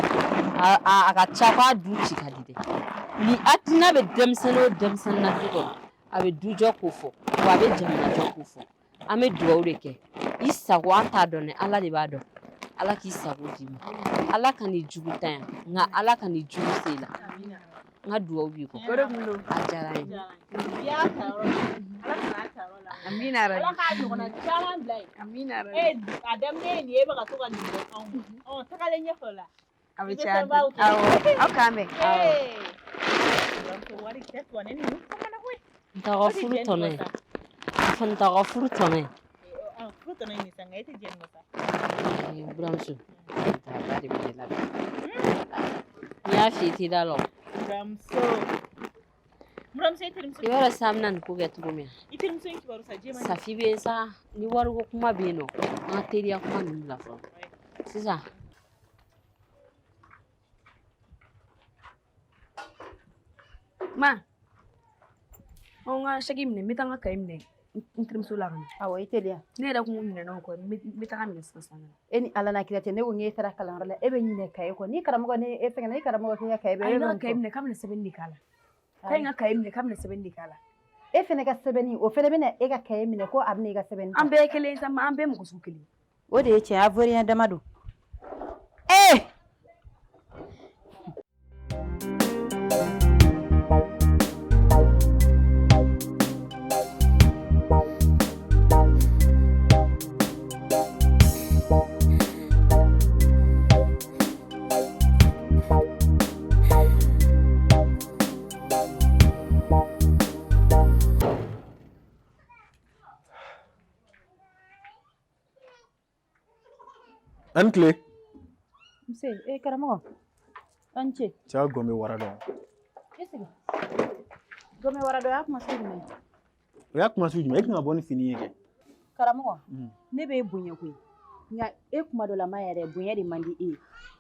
a ka ca k'a du ci ka di dɛ. Ni hakilina bɛ denmisɛnnin o denmisɛnnin na du kɔnɔ, a bɛ dujɔ ko fɔ, wa a bɛ jamanajɔ ko fɔ. An bɛ dugawu de kɛ. I sago an t'a dɔn dɛ, Ala de b'a dɔn. Ala k'i sago d'i ma. Ala ka n'i jugu tanya, nka Ala ka n'i jugu se i la. N ka dugawu b'i kɔ. O de kun don. A diyara n ye. I y'a ta yɔrɔ min, Ala kan'a ta yɔrɔ la. Amina yarabi. Ala k'a ɲɔgɔnna caman bila yen. Amina yarabi. E, a daminɛ ye nin ye, e bɛ ka to ka nin bɔ anw ma. Ɔ, tagalen ɲɛfɛ o la. A bɛ I bɛ caya. fɛnbaw kɛ. Awɔ, aw k'an bɛn. Ee! Buramuso, wari tɛ tɔ ne ninnu kamana koyi. N t'aw ka furu tɔnɔ ye. A fɔ n t'aw ka furu tɔnɔ ye. Furu tɔnɔ ye nin sa, nka e tɛ jɛn nin kɔ sa. Ee, buramuso, ba de bɛ ne labɛn. N y'a f'i ye, i t'i da la o. Buramuso. Buramuso, e terimuso. I b'a dɔn sisan an bɛna nin ko kɛ cogo min na. I terimuso in kibaru sa, jɛman. Safi bɛ yen sa, ni wariko kuma bɛ yen nɔ, an ka teriya kuma ninnu bila fɔlɔ. Sisan. Ma. N ka saki minɛ, n bɛ taa n ka kaye minɛ n terimuso la ka na. Awɔ, i teliya. Ne yɛrɛ kun ɲinɛna o kɔ, n bɛ taga minɛ sisan sisan. E ni Ala n'a kira cɛ, ne ko n k'e taara kalanyɔrɔ la, e bɛ ɲinɛ kaye kɔ. Ni karamɔgɔ ni e fɛngɛ, ni karamɔgɔ k'i ka kaye bɛ, Ayi, e ne bɛ ka mun kaye fɔ? minɛ k'a bɛna sɛbɛnni de k'a la. K'a ye n ka kaye minɛ k'a bɛna sɛbɛnni de k'a la. E fɛnɛ ka sɛbɛnni, o fɛnɛ bɛna e ka kaye minɛ ko a bɛna e ka sɛbɛnni ta. An bɛɛ ye kelen ye sa, an bɛɛ mɔgɔ sugu kelen. O de ye tiɲɛ ye, a vaurien dama don. Ee! Ani tile. Nse, e karamɔgɔ. An ni ce. Cɛ gɔnbɛ wara dɔn. E sigi. Gɔnbɛ wara dɔn, o y'a kuma sugu jumɛn ye? O y'a kuma sugu jumɛn ye? E kan ka bɔ ni fini ye kɛ. Karamɔgɔ, ne b'e bonya koyi. Nka e kuma dɔ la ma yɛrɛ, bonya de man di e ye.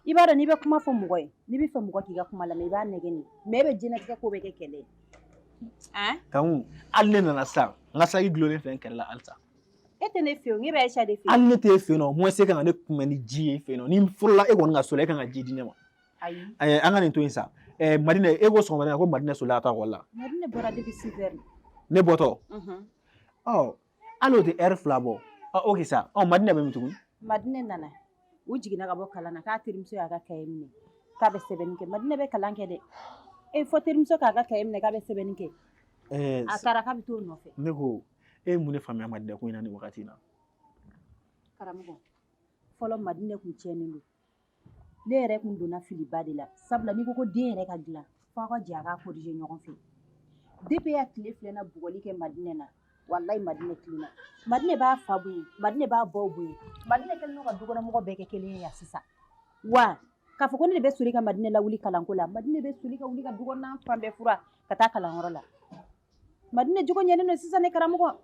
I b'a dɔn n'i bɛ kuma fɔ mɔgɔ ye, n'i bɛ fɛ mɔgɔ k'i ka kuma lamɛn, i b'a nɛgɛ nin. Mais e bɛ diɲɛlatigɛ ko bɛɛ kɛ kɛlɛ ye. Kanku, hali ne nana sisan, n ka saki gulonnen filɛ n kɛrɛ la halisa. E tɛ ne fɛ yen, ne bɛ Ayisa de fɛ yen. Hali ne t'e fɛ yen nɔ, au moins e kan ka ne kunbɛn ni ji ye fɛ yen nɔ. Ni fɔlɔla e kɔni ka so la, e kan ka ji di ne ma. Ayi. An ka nin to yen sa. Madinɛ, e ko sɔgɔmada in na ko Madinɛ solila ka taa ekɔli la. Madinɛ bɔra depuis 6 heures. Ne bɔtɔ. Ɔ, hali o tɛ heure 2 bɔ. Ɔ, ok sa. Ɔ, Madinɛ bɛ min tuguni? Madinɛ nana. U jiginna ka bɔ kalan na k'a terimuso y'a ka kaye minɛ k'a bɛ sɛbɛnni kɛ. Madinɛ bɛ kalan kɛ dɛ. E fɔ terimuso k'a ka kaye minɛ k'a bɛ sɛbɛnni kɛ. A taara k'a bɛ t'o nɔfɛ. Ne ko, e ye mun de faamuya Madinɛ ko in na nin wagati in na? Karamɔgɔ, fɔlɔ Madinɛ kun tiɲɛnen don. Ne yɛrɛ kun donna filiba de la. Sabula n'i ko ko den yɛrɛ ka dilan, f'aw ka jɛ a k'a corriger ɲɔgɔn fɛ. Depuis ya tile filanan bugɔli kɛ Madinɛ na, walayi Madinɛ tilenna. Madinɛ b'a fa bonya, Madinɛ b'a baw bonya. Madinɛ kɛlen don ka dukɔnɔmɔgɔ bɛɛ kɛ kelen ye yan sisan. Wa k'a fɔ ko ne de bɛ soli ka Madinɛ lawuli kalanko la, Madinɛ bɛ soli ka wuli ka dukɔnɔna fan bɛɛ fura ka taa kalanyɔrɔ la. Madinɛ jogo ɲɛnen don sisan ne karamɔgɔ.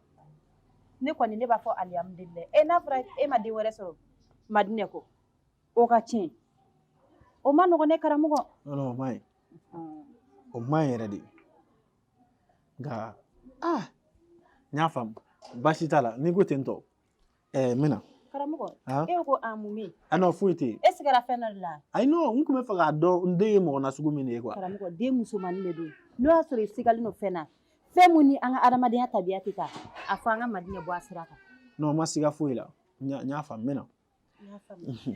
Ne kɔni ne b'a fɔ alihamudulilayi. E n'a fɔra e ma den wɛrɛ sɔrɔ Madinɛ kɔ, o ka tiɲɛ. O ma nɔgɔn ne karamɔgɔ. Non, non, o ma ɲi. O ma ɲi yɛrɛ de. Nka, n y'a faamu. Baasi t'a la. N'i ko ten tɔ, n bɛ na. Karamɔgɔ, e ko an mun bɛ yen? Ah non, foyi tɛ yen. E sigara fɛn dɔ de la? Ayi non, n tun bɛ fɛ k'a dɔn n den ye mɔgɔ nasugu min de ye quoi. Karamɔgɔ, den musomannin de don. N'o y'a sɔrɔ i sigalen don fɛn na, fɛn mun ni an ka adamadenya tabiya tɛ taa, a fɔ an ka Madinɛ bɔ a sira kan. Non, n ma siga foyi la. N y'a faamu, n bɛ na. N y'a faamu.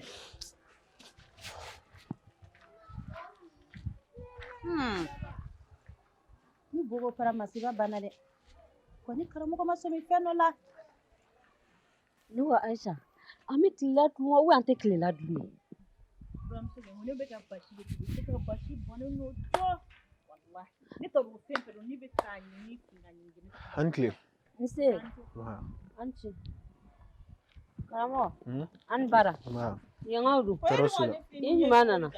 Ni bogo fara masiba banna dɛ. Ko ni karamɔgɔ ma sɔmi fɛn dɔ la. Ne ko Ayisa, an bɛ tilela dun wa an tɛ tilela dun de? Buramuso kɛ, ne bɛ ka basi de tobi, ne ka basi bɔnnen don cɔ. Walahi, ne t'a dɔn fɛn fɛn don, ne bɛ k'a ɲini k'a ɲini. An tile. Nse. An ce. Karamɔgɔ. An bara. Yangaw dun. Tɔɔrɔ si la. I ɲuman nana.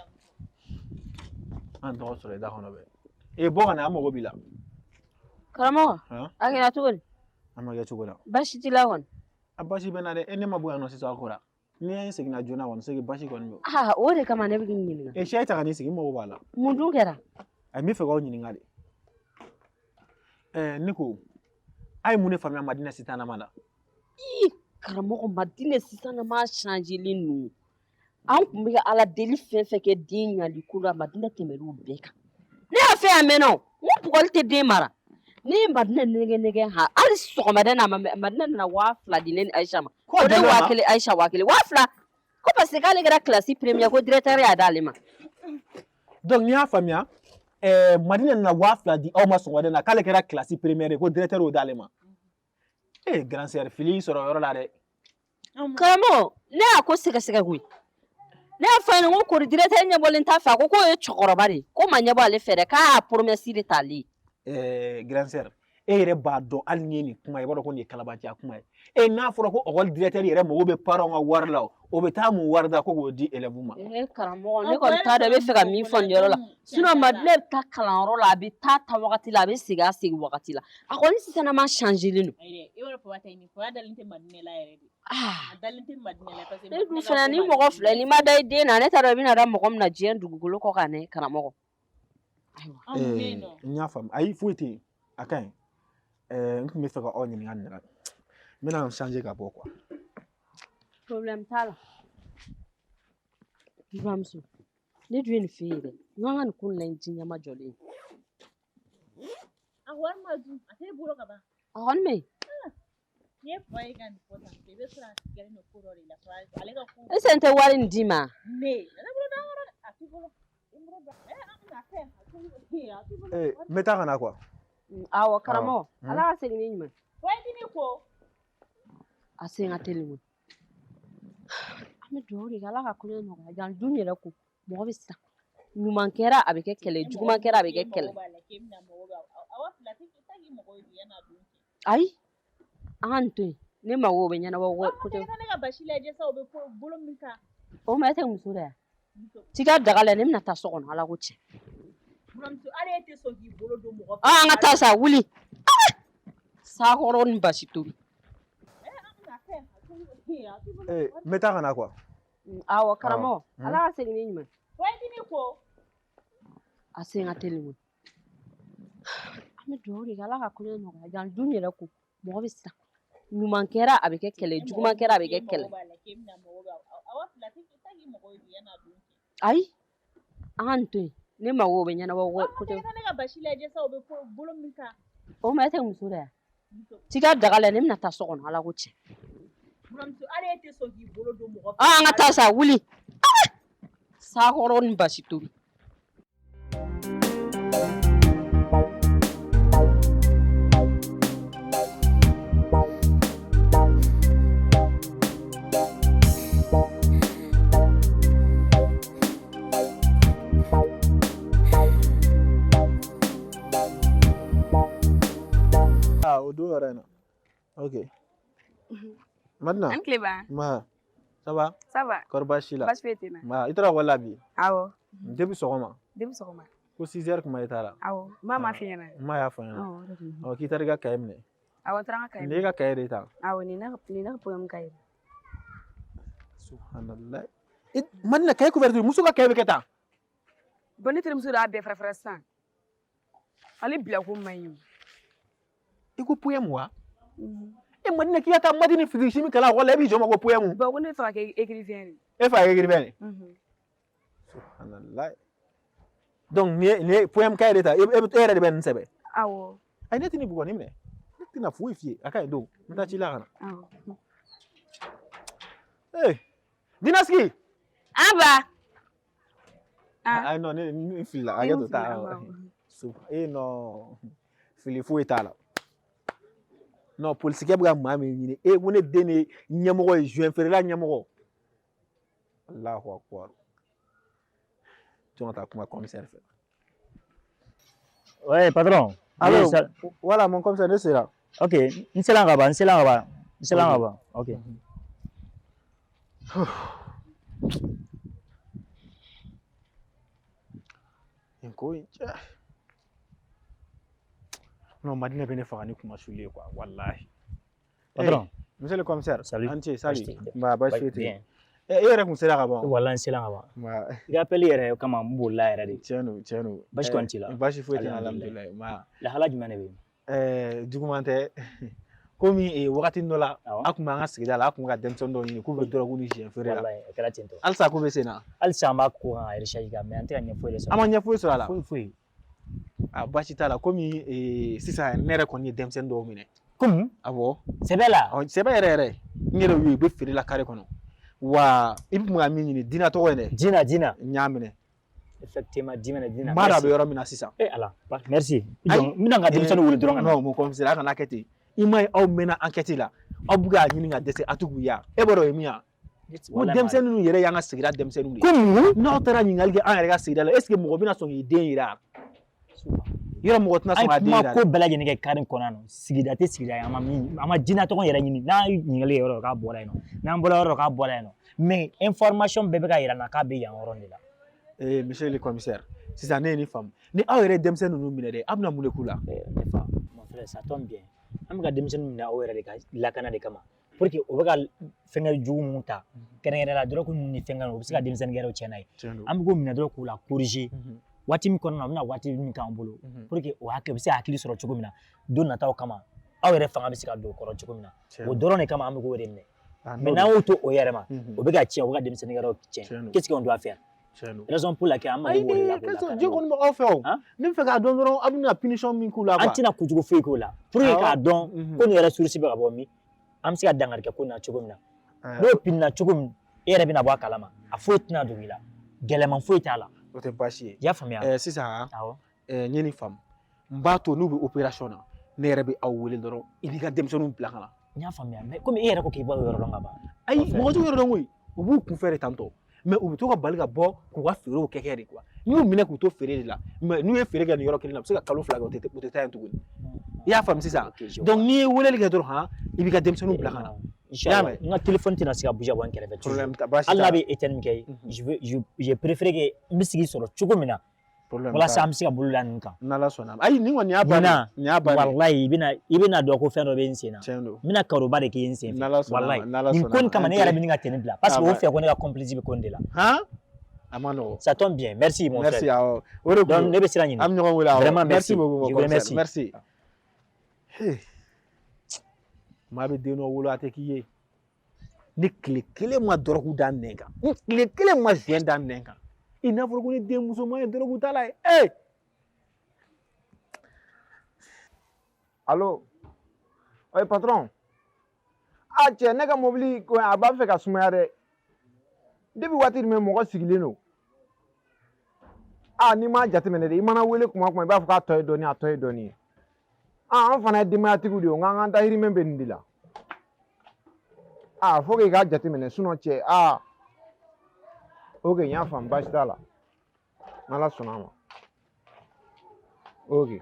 An tɔgɔ sɔrɔ i da kɔnɔ bɛɛ. E bɔ ka na, an mago b'i la. Karamɔgɔ, a kɛra cogo di? A ma kɛ cogo la. Baasi t'i la kɔni? A baasi bɛ n na dɛ. E ne ma bɔ yan nɔ sisan a kɔrɔ. N'i ye n seginna joona kɔni, c'est que baasi kɔni don. Ah, o de kama ne bɛ k'i ɲininka. E sɛ ta ka n'i sigi, n mago b'a la. Mun dun kɛra? A n bɛ fɛ k'aw ɲininka de. Ne ko, a ye mun de faamuya Madinɛ sitanama la? Ii, karamɔgɔ, Madinɛ sitanama changelen don. An tun bɛ ka Ala deli fɛn fɛn kɛ den ɲali ko la, Madinɛ tɛmɛn'o bɛɛ kan. Ne y'a fɛ yan mɛnna o, n ko bugɔli tɛ den mara. Ne ye Madinɛ nɛgɛ nɛgɛ ha, hali sɔgɔmada in na, Madinɛ nana 2000 di ne ni Ayisa ma. Ko ne 1000, Ayisa 1000, 2000. Ko parce que k'ale kɛra classe première, ko directeur y'a d'ale ma. Donc n'i y'a faamuya, Madinɛ nana 2000 di aw ma sɔgɔmada in na, k'ale kɛra classe première ye, ko directeur y'o d'ale ma. Eh, grand sœur, fili y'i sɔrɔ o yɔrɔ la dɛ. Karamɔgɔ, ne y'a ko sɛgɛsɛgɛ koyi. Ne y'a fɔ a ɲɛna ko kori directeur ɲɛbɔlen t'a fɛ, a ko k'o ye cɛkɔrɔba de ye, ko ma ɲɛbɔ ale fɛ dɛ, k'a y'a promesse de t'ale ye. Grand sœur, e yɛrɛ b'a dɔn hali n'i ye nin kuma ye, i b'a dɔn ko nin ye kalabanciya kuma ye. E n'a fɔra ko école directeur yɛrɛ mago bɛ parents ka wari la, o bɛ taa mun wari da ko k'o di élèves ma? Karamɔgɔ, ne kɔni t'a dɔn i bɛ fɛ ka min fɔ nin yɔrɔ la. Sinon Madinɛ bɛ taa kalanyɔrɔ la, a bɛ taa ta wagati la, a bɛ segin a segin wagati la. A kɔni sisan ma changelen don. Ayi dɛ, i b'a dɔn papa ta ye min fɔ, a dalen tɛ Madinɛ la yɛrɛ de. A dalen tɛ Madinɛ la parce que Ne dun fana ni mɔgɔ filɛ, n'i ma da i den na, ne t'a dɔn i bɛna da mɔgɔ min na diɲɛ dugukolo kɔ kan dɛ, karamɔgɔ. N y'a faamu. Ayi, foyi tɛ yen, a ka ɲi. N tun bɛ fɛ ka aw ɲininka nin na. N bɛna n changer ka bɔ quoi. Problème t'a la. N buramuso, ne dun ye nin f'e ye dɛ. N k'an ka nin ko in lajɛ ji ɲɛma jɔlen ye. A wari ma dun, a t'e bolo ka ban. A kɔni bɛ yen. N'i ye fa ye ka nin fɔ tan, i bɛ sɔrɔ a tigɛlen don ko dɔ de la. Ale ka ko. Est-ce que n tɛ wari in d'i ma? Ne, ale bolo d'an kɔrɔ dɛ, a t'i bolo. I bolo da, a tɛ, a t'i bolo. N bɛ taa ka na quoi. Awɔ karamɔgɔ, Ala ka segin n'i ɲuman. Waati ko. A sen ka teli koyi. An bɛ dugawu de kɛ Ala ka koɲɛ nɔgɔya. Yan dun yɛrɛ ko mɔgɔ bɛ siran. Ɲuman kɛra a bɛ kɛ kɛlɛ ye, juguman kɛra a bɛ kɛ kɛlɛ. Ayi, an ka nin to yen. Ne mago bɛ ɲɛnabɔ ko tɛ. Ne ka basi lajɛ sa, o bɛ bolo min kan. O ma e tɛ muso de ya? T'i ka daga la, ne bɛna taa so kɔnɔ, Ala ko tiɲɛ. Buramuso, hali e tɛ sɔn k'i bolo don mɔgɔ fɛ. An ka taa sa, wuli. Sakɔrɔ ni basi tobi. N bɛ taa ka na quoi. Awɔ karamɔgɔ, Ala ka segin n'i ɲuman. Waati ko. A sen ka teli koyi. An bɛ dugawu de kɛ Ala ka koɲɛ nɔgɔya. Yan dun yɛrɛ ko mɔgɔ bɛ siran. Ɲuman kɛra a bɛ kɛ kɛlɛ ye, juguman kɛra a bɛ kɛ kɛlɛ. Ayi, an ka nin to yen. Ne mago bɛ ɲɛnabɔ ko tɛ. Ne ka basi lajɛ sa, o bɛ bolo min kan. O ma e tɛ muso de ya? T'i ka daga la, ne bɛna taa so kɔnɔ, Ala ko tiɲɛ. Buramuso, hali e tɛ sɔn k'i bolo don mɔgɔ fɛ. An ka taa sa, wuli. Sakɔrɔ ni basi tobi. Ah, o don yɛrɛ in na. Ok. Madina. An tile ban. Ma, ça va? Ça va. Kɔri baasi t'i la? Baasi foyi tɛ n na. Ma, i taara ekɔli la bi? Awɔ. Depuis sɔgɔma? Depuis sɔgɔma. Ko 6 heures kuma i taara? Awɔ. Ma m'a f'i ɲɛna. Ma y'a fɔ n ɲɛna. Awɔ, o de tun don. Ɔ, k'i taara i ka cahier minɛ. Awɔ, n taara n ka cahier Nin ye e ka cahier de ye tan? Awɔ, nin ye ne ka poème cahier. Subhanallah. Madina, cahier couverture, muso ka cahier bɛ kɛ tan? Bon, ne terimuso de y'a bɛɛ fara fara sisan. Ale bila ko man ɲi o. I ko poème wa? E Madina, k'i ka taa maths ni physique chimie kalan ekɔli la, e b'i jɔ ma ko poème. Bon, ko ne bɛ fɛ ka kɛ écrivain de. E fɛ ka kɛ écrivain de? Subhanallah. Donc nin ye poème cahier de ta, e yɛrɛ de bɛ nin sɛbɛn? Awɔ. Ayi, ne tɛ nin bugɔ, nin minɛ. Ne tɛna foyi f'i ye, a ka ɲi don, n bɛ taa ci la ka na. Awɔ. Ee, Dinasigi. An ba. Ayi non, ne n filila, hakɛ to taa. Ee non, fili foyi t'a la. Non, polisikɛ bɛ ka maa min ɲini, e ko ne den de ye ɲɛmɔgɔ ye, joint feerela ɲɛmɔgɔ. Allahu akbar. Jɔn ka taa kuma commissaire fɛ. Ouais, patron. Allo, voilà mon commissaire, ne sera. Ok, n sera ka ban, n sera ka ban, n sera ka ban. Ok. Nin ko in cɛ. Non, Madina bɛ ne faga ni kuma suli ye quoi, wallahi. Patron. Monsieur le commissaire. Salut. An ce, salut. Ba, baasi foyi tɛ yen. E yɛrɛ kun sera ka ban. Wallahi n sera ka ban. Ba. I ka appel yɛrɛ kama n bolila yɛrɛ de. Tiɲɛ don, tiɲɛ don. Baasi kɔni t'i la? Baasi foyi tɛ n na, alhamdulilayi. Ma. Lahala jumɛn de bɛ yen? Juguman tɛ. Komi wagati dɔ la, a kun b'an ka sigida la, a kun bɛ ka denmisɛnnin dɔw ɲini k'u bɛ dɔrɔgu ni siɲɛ feere la. Wallahi, a kɛra ten tɔ. Halisa ko bɛ sen na. Halisa an b'a ko kan ka recherche kɛ, mais an tɛ ka ɲɛ foyi de sɔrɔ. An ma ɲɛ foyi sɔrɔ a la. Foyi foyi. A baasi t'a la, komi sisan ne yɛrɛ kɔni ye denmisɛnnin dɔw minɛ. Komi? Awɔ. Sɛbɛ la? Sɛbɛ yɛrɛ yɛrɛ. N yɛrɛ y'u ye, u bɛ feere la carré kɔnɔ. Wa i tun bɛ ka min ɲini, Dina tɔgɔ in dɛ. Dina, Dina. N y'a minɛ. Effectivement, Dina, Dina. N b'a dɔn a bɛ yɔrɔ min na sisan. Eh Ala, merci. N bɛna n ka denmisɛnninw wele dɔrɔn ka na. Non, mon commissaire, a kana kɛ ten. I m'a ye aw mɛnna enquête la, aw bɛ k'a ɲini ka dɛsɛ, a tɛ k'u ye. E b'a dɔn o ye min ye wa? Ko denmisɛnnin ninnu yɛrɛ y'an ka sigida denmisɛnninw de ye. Ko mun? N'aw taara ɲininkali kɛ an yɛrɛ ka sigida la, est ce que mɔgɔ bɛna sɔn k'i den yira? Yɔrɔ mɔgɔ tɛna sɔn k'a den yira. An ye kuma ko bɛɛ lajɛlen kɛ carré kɔnɔ yan nɔ. Sigida tɛ sigida ye, an ma min, an ma Dina tɔgɔ yɛrɛ ɲini. N'an ye ɲininkali kɛ yɔrɔ dɔ k'a bɔra yen nɔ. N'an bɔra yɔrɔ dɔ k'a bɔra yen nɔ. Mais information bɛɛ bɛ ka yira n na k'a bɛ yan yɔrɔ de la. Eh, monsieur le commissaire, sisan ne ye nin faamu. Ni aw yɛrɛ ye denmisɛnnin ninnu minɛ dɛ, aw bɛna mun de k'u la? Ne fa, mon frère, ça tombe bien. An bɛ ka denmisɛnnin minɛ aw yɛrɛ de ka lakana de kama. Pour que o bɛ ka fɛngɛ jugu mun ta, kɛrɛnkɛrɛnnenya la dɔrɔgu ninnu ni fɛngɛ ninnu, u bɛ se ka denmisɛnnin gɛrɛw tiɲɛ n'a ye. An bɛ k'o minɛ dɔrɔn k'u la corriger. Waati min kɔnɔna na, u bɛna waati min k'an bolo, pour que o hakili, u bɛ se ka hakili sɔrɔ cogo min na don nataw kama. Aw yɛrɛ fanga bɛ se ka don o kɔrɔ cogo min na, o dɔrɔn de kama an bɛ k'o de minɛ. Mais n'an y'o to o yɛrɛ ma, o bɛ ka tiɲɛ, o bɛ ka denmisɛnnin wɛrɛw tiɲɛ. Qu'est-ce qu'on doit faire? Raison pour laquelle an mago b'o de la k'o lakana. Dieu kɔni bɛ aw fɛ o. Ne bɛ fɛ k'a dɔn dɔrɔn, aw bɛna punition min k'u la quoi. An tɛna kojugu foyi k'o la pour que k'a dɔn ko nin yɛrɛ source bɛ ka bɔ min, an bɛ se ka dankari kɛ ko in na cogo min na. N'o pinina cogo min, e yɛrɛ bɛna bɔ a kalama, a foyi tɛna dogo i la, gɛlɛman foyi t'a la. O tɛ baasi ye. I y'a faamuya? Sisan, n ye nin faamu. N b'a to n'u bɛ opération na, ne yɛrɛ bɛ aw wele dɔrɔn, i b'i ka denmisɛnninw bila ka na. N y'a faamuya, mais komi e yɛrɛ ko k'i b'o yɔrɔ dɔn ka ban. Ayi, mɔgɔ t'o yɔrɔ dɔn koyi. U b'u kunfɛ de tantɔ. Mais u bɛ to ka bali ka bɔ k'u ka feerew kɛ kɛ de quoi. N'i y'u minɛ k'u to feere de la, mais n'u ye feere kɛ nin yɔrɔ kelen na, u bɛ se ka kalo 2 kɛ, u tɛ taa yen tuguni. I y'a faamu sisan? Donc n'i ye weleli kɛ dɔrɔn, han, i b'i ka denmisɛnninw bila ka na. Inchallah, n ka téléphone tɛna se ka bouger ka bɔ n kɛrɛfɛ toujours. Hali n'a bɛ éteindre min kɛ, je préfère que n bɛ sigi sɔrɔ cogo min na. Walasa an bɛ se ka bolo da nin kan. N'Ala sɔnna. Ayi, nin kɔni y'a bannen. Nin y'a bannen. Walayi, i bɛna dɔn ko fɛn dɔ bɛ n sen na. Tiɲɛ don. N bɛna karoba de k'i n sen fɛ. N'Ala sɔnna. Walayi. N'Ala sɔnna. Nin ko in kama ne yɛrɛ bɛ ɲini ka tenue bila parce que o fɛ ko ne ka complice bɛ ko in de la. Han? A ma nɔgɔn. Ça tombe bien. Merci mon frère. Merci, awɔ. O de kun Donc ne bɛ sira ɲini. An bɛ ɲɔgɔn wele, awɔ. Vraiment merci. Merci beaucoup mon Je vous remercie. Merci. Maa bɛ den dɔ wolo, a tɛ k'i ye. Ni tile kelen ma dɔrɔgu da nɛn kan, ni tile kelen ma joint da nɛn kan, i n'a fɔra ko ni den musoman ye dɔrɔgu ta la ye. Ee! Allo? Oye patron. Ah cɛ, ne ka mobili a b'a fɛ ka sumaya dɛ. Depuis waati jumɛn mɔgɔ sigilen don? Ah, n'i m'a jateminɛ dɛ, i mana wele kuma o kuma, i b'a fɔ k'a tɔ ye dɔɔnin, a tɔ ye dɔɔnin ye. Ah, an fana ye denbayatigiw de ye, nka an k'an dahirimɛ bɛ nin de la. Ah, faut que i k'a jateminɛ, sinon cɛ, ah. Ok, n y'a faamu, baasi t'a la. N'Ala sɔnna a ma. Ok.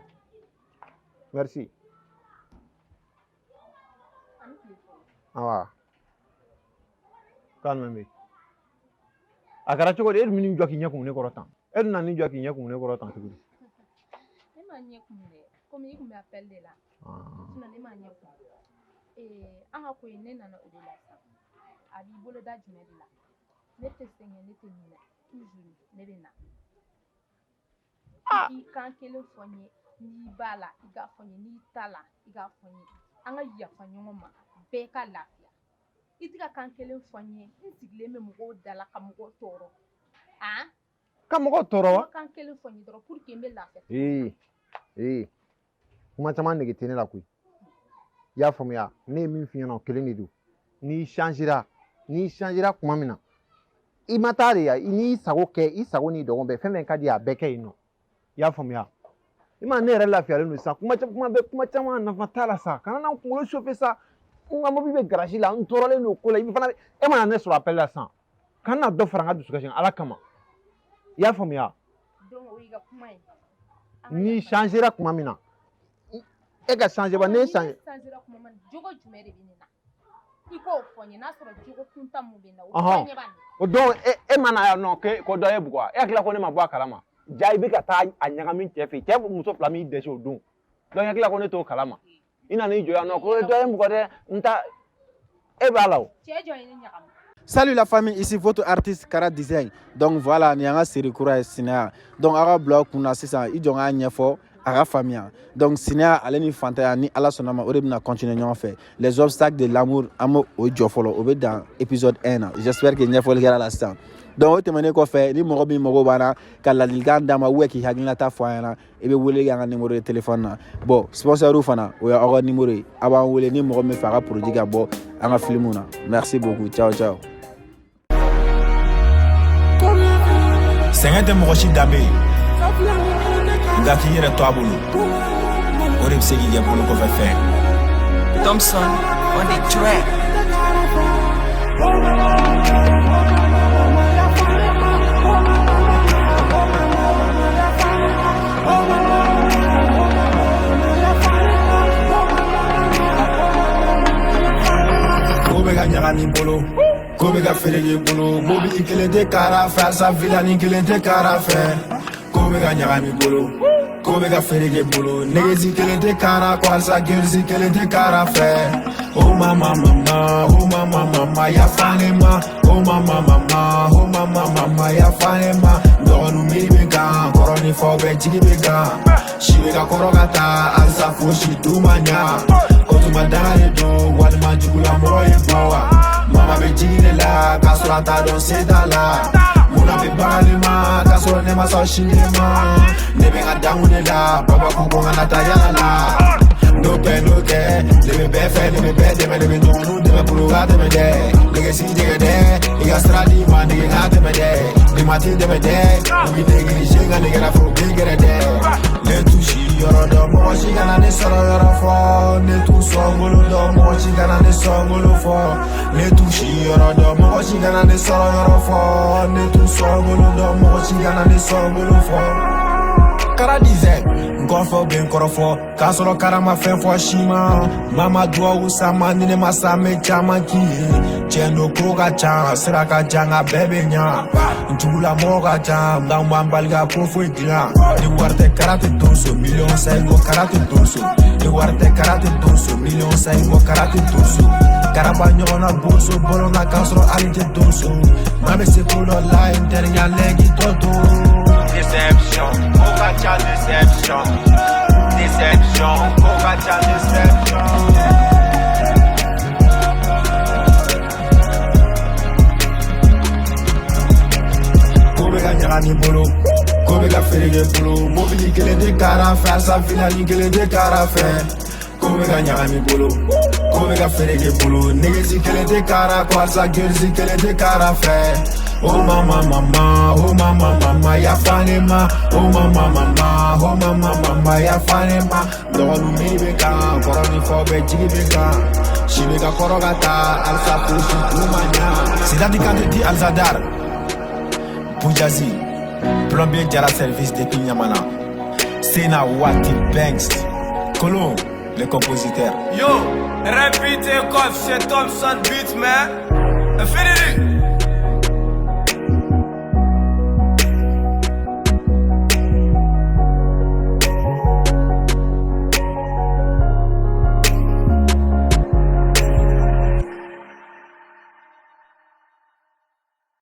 Merci. Awa. K'a jumɛn bɛ yen? A kɛra cogo di? E dun bɛ n'i jɔ k'i ɲɛ kumu ne kɔrɔ tan. E dun nana n'i jɔ k'i ɲɛ kumu ne kɔrɔ tan tuguni. Ne ma ɲɛ kumu dɛ. Komi i kun bɛ appel de la. Sinon ne ma ɲɛ kumu. An ka ko in, ne nana o de la sisan. A b'i bolo da jumɛn de la? Ne tɛ sɛgɛn, ne tɛ ɲinɛ. Toujours ne bɛ na. I kan kelen fɔ n ye, n'i b'a la i k'a fɔ n ye, n'i t'a la i k'a fɔ n ye. An ka yafa ɲɔgɔn ma, bɛɛ ka lafiya. I tɛ ka kan kelen fɔ n ye, n sigilen bɛ mɔgɔw da la ka mɔgɔw tɔɔrɔ. Ka mɔgɔw tɔɔrɔ wa? Kan kelen fɔ n ye dɔrɔn pour que n bɛ lafiya. Ee, kuma caman nege tɛ ne la koyi. I y'a faamuya, ne ye min f'i ɲɛna o kelen de don. N'i changera, n'i changera tuma min na, i ma taa de ya, n'i sago kɛ, i sago n'i dɔgɔ bɛɛ, fɛn fɛn ka di ye a bɛɛ kɛ yen nɔ. I y'a faamuya? I ma ne yɛrɛ lafiyalen don sisan, kuma kuma bɛ kuma caman nafa t'a la sa, kana na n kunkolo chauffer sa. N ka mobili bɛ garage la, n tɔɔrɔlen don ko la, i fana e mana ne sɔrɔ appel la sisan, kana na dɔ fara n ka dusukasi kan Ala kama. I y'a faamuya? Donc o y'i ka kuma ye. N'i changera tuma min na, e ka changer ba, ne changer. Changera tuma min na, jogo jumɛn de bɛ ne na? I k'o fɔ n ye, n'a sɔrɔ jogo kuntan mun bɛ n na, o ɲɛ b'a la. O donc e ma na yan nɔ ko dɔ ye bugɔ, e hakili la ko ne ma bɔ a kalama. Ja i bɛ ka taa a ɲagami cɛ fɛ, cɛ muso fila min dɛsɛ o don. Donc i hakili la ko ne t'o kalama. I nana i jɔ yan nɔ ko dɔ ye n bugɔ dɛ, n ta e b'a la o. Cɛ jɔn ye ne ɲagami? Salut la famille, ici votre artiste Kara Design. Donc voilà, ni an ka série kura ye Sinaya. Donc aw ka bila aw kunna sisan, i jɔ n k'a ɲɛfɔ a ka faamuya. Donc Sinaya ale ni fantanya ni Ala sɔnna ma, o de bɛna continuer ɲɔgɔn fɛ. Les obstacles de l'amour, an b'o jɔ fɔlɔ, o bɛ dan épisode 1 na. J'espère que ɲɛfɔli kɛra la sisan. Donc o tɛmɛnen kɔfɛ, ni mɔgɔ min mago b'an na ka ladilikan d'an ma ou k'i hakilinata fɔ an ɲɛna, i bɛ wele kɛ an ka numéro de téléphone na. Bon, sponsor fana, o y'aw ka numéro ye. A b'an wele ni mɔgɔ min fɛ a ka produit ka bɔ an ka film na. Merci beaucoup. Ciao ciao. Sɛgɛn tɛ mɔgɔ si danbe ye, nka k'i yɛrɛ to a bolo, o de bɛ se k'i kɛ bolo kɔfɛ fɛn. Thompson on the track. Ko bɛ ka ɲagami bolo, ko bɛ ka feere bolo, mobili kelen tɛ kara fɛ, alisa vilani kelen tɛ kara fɛ. Ko bɛ ka ɲagami bolo, ko bɛ ka feere bolo, nɛgɛsi kelen tɛ kara kɔ, alisa gerisi kelen tɛ kara fɛ. Oh mama mama, oh mama mama, yafa ne ma. Oh mama mama, oh mama mama, yafa ne ma. Dɔgɔninw miiri bɛ kan, kɔrɔ ni faw bɛɛ jigi bɛ kan. Si bɛ ka kɔrɔ ka taa, alisa fosi du ma ɲa. Suma daga de don walima jugulamɔgɔ ye bɔ wa mama bɛ jigin ne la k'a sɔrɔ a t'a dɔn se t'a la munna bɛ baga ne ma k'a sɔrɔ ne ma sɔn sini ma ne bɛ n ka dankun de la baba ko ko n kana taa yala la n'o kɛ n'o kɛ ne bɛ bɛɛ fɛ ne bɛ bɛɛ dɛmɛ ne bɛ ɲɔgɔnw dɛmɛ bolo ka tɛmɛ dɛ nɛgɛ si jɛgɛ dɛ i ka sira di ma nege ka tɛmɛ dɛ ne ma t'i dɛmɛ dɛ u b'i négligé nka ne kɛra foro den gɛrɛ dɛ ne t'u si yɔrɔ dɔn mɔgɔ si kana ne sɔrɔ yɔrɔ fɔ ne t'u sɔngolo dɔn mɔgɔ si kana ne sɔngolo fɔ ne t'u si yɔrɔ dɔn mɔgɔ si kana ne sɔrɔ yɔrɔ fɔ ne t'u sɔngolo dɔn mɔgɔ si kana ne sɔngolo fɔ kara dizɛ n kɔfɛ bɛ n kɔrɔfɔ k'a sɔrɔ karama fɛn fɔ si ma mama duwawu sama ni ne ma sa n bɛ caman k'i ye tiɲɛ don ko ka ca sira ka jan nka bɛɛ bɛ ɲa n jugulamɔgɔ ka ca nka n b'an bali ka ko foyi dilan ni wari tɛ kara tɛ donso miliyɔn sayi ko kara tɛ donso ni wari tɛ kara tɛ donso miliyɔn sayi ko kara tɛ donso karaba ɲɔgɔnna boso bɔlɔn na k'a sɔrɔ hali tɛ donso maa bɛ se ko dɔ la n terikɛ lɛki tɔ to. Déception, ko ka ca déception. Déception, ko ka ca déception. Ko bɛ ka ɲagami bolo ko bɛ ka feere bolo mobili kelen tɛ kara fɛ alisa filani kelen tɛ kara fɛ ko bɛ ka ɲagami bolo ko bɛ ka feere bolo nɛgɛsi kelen tɛ kara kɔ alisa gerisi kelen tɛ kara fɛ oh mama mama oh mama mama yafa ne ma oh mama mama oh mama mama yafa ne ma dɔgɔninw miiri bɛ kan kɔrɔ ni fɔ bɛɛ jigi bɛ kan si bɛ ka kɔrɔ ka taa alisa ko si k'u ma ɲa. Sidati Kante di Alzadar Boujazi, plombier Jara Service depuis Niamana. Sena Wati Banks, Colon, le compositeur. Yo, répétez comme chez Thompson Beat, man. Infinity.